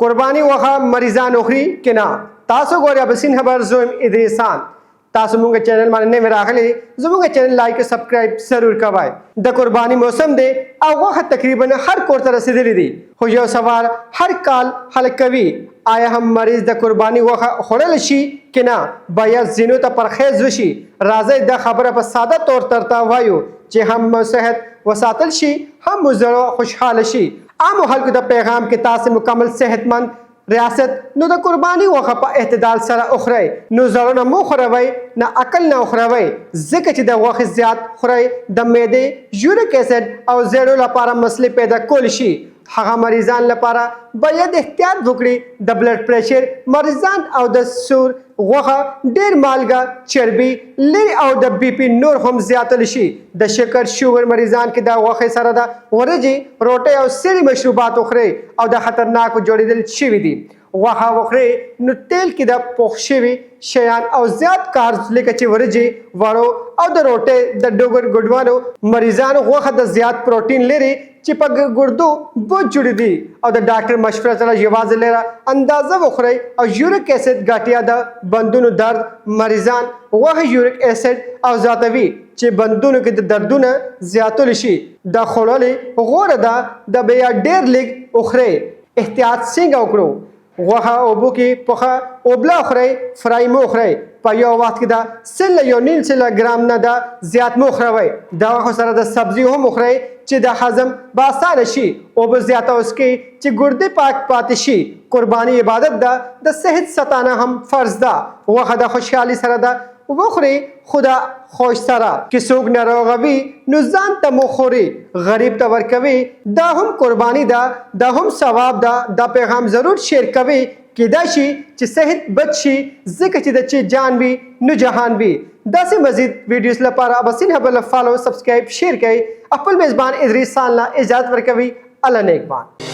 قرباني غوښه مریضان وخوري که نه؟ تاسو ګورئ ابسین خبر زویم ادریسان. تاسو مونږ چینل باندې نوی راغلي، زموږ چینل لایک او سبسکرایب ضرور کوئ. د قرباني موسم دی او غوښه تقریبا هر کور ته رسیدلې دي، خو یو سوال هر کال خلک کوي، آیا هم مریض د قرباني غوښه خوړل شي که نه؟ باید ځینو ته پرهیز وشي. راځئ دا خبره په ساده طور درته وایو چې هم مو صحت وساتل شي، هم مو زړه خوشحاله شي. عامو خلکو ته پیغام کې تاسو مکمل صحتمند ریاست نو د قرباني غوښه په اعتدال سره وخورئ، نو زړونه مو خوروئ نه عقل نه وخوروئ، ځکه چې د غوښې زیات خورئ د معدې، یوریک اسید او زړو لپاره مسلې پیدا کول شي. هغه مریضان لپاره باید احتیاط وکړي، د بلډ پریشر مریضان او د سور غوښه ډیر مالګه، چربي لري او د بي پي نور هم زیاتل شي. د شکر شوګر مریضان کې د غوښې سره د وریجې، روټۍ او سړي مشروبات وخورئ او د خطرناکو جوړېدل شوي دي. غوښه وخورئ نو تیل کې د پوخ شوي شیان او زیات کاربز لکه چې وریجې، وړو او د روټۍ د ډوګر ګډوانو مریضانو غوښه د زیات پروټین لري چې په ګردو بوج جوړ دي او د ډاکټر مشوره سره یوازې لره اندازه وخورئ. او یوریک اسید ګټیا د بندونو درد مریضان غوښه یوریک اسید او زیاتوي چې بندونو کې د دردونه زیاتول شي. د خوړلې غوره ده د بیا ډیر لږ وخورئ. احتیاط څنګه وکړو؟ غوښه اوبو کې پخه اوبله خورئ، فرای مو خورئ. په یو وخت کې د 1.5 ګرام نه د زیات مو خوروئ. د غوښو سره د سبزي هم وخورئ چې د هضم به اسانه شي. اوبه زیاته وڅکئ چې ګردې پاک پاتې شي. قرباني عبادت ده، د صحت ستانه هم فرض ده. غوښه د خوشحالي سره ده وخورئ، خو د خوش سره. که څوک ناروغه وي نو ځان ته مو خوري، غریب ته ورکوي، دا هم قرباني ده، دا هم ثواب ده. دا پیغام ضرور شیر کوي، کیدای شي چې صحت بچ شي، ځکه چې د چې جان وي نو جهان وي. داسې مزید ویډیوز لپاره اباسین خبر له فالو، سبسکرایب، شیر کړئ. خپل میزبان ادریس خان له اجازه ورکوي. الله نیکبان.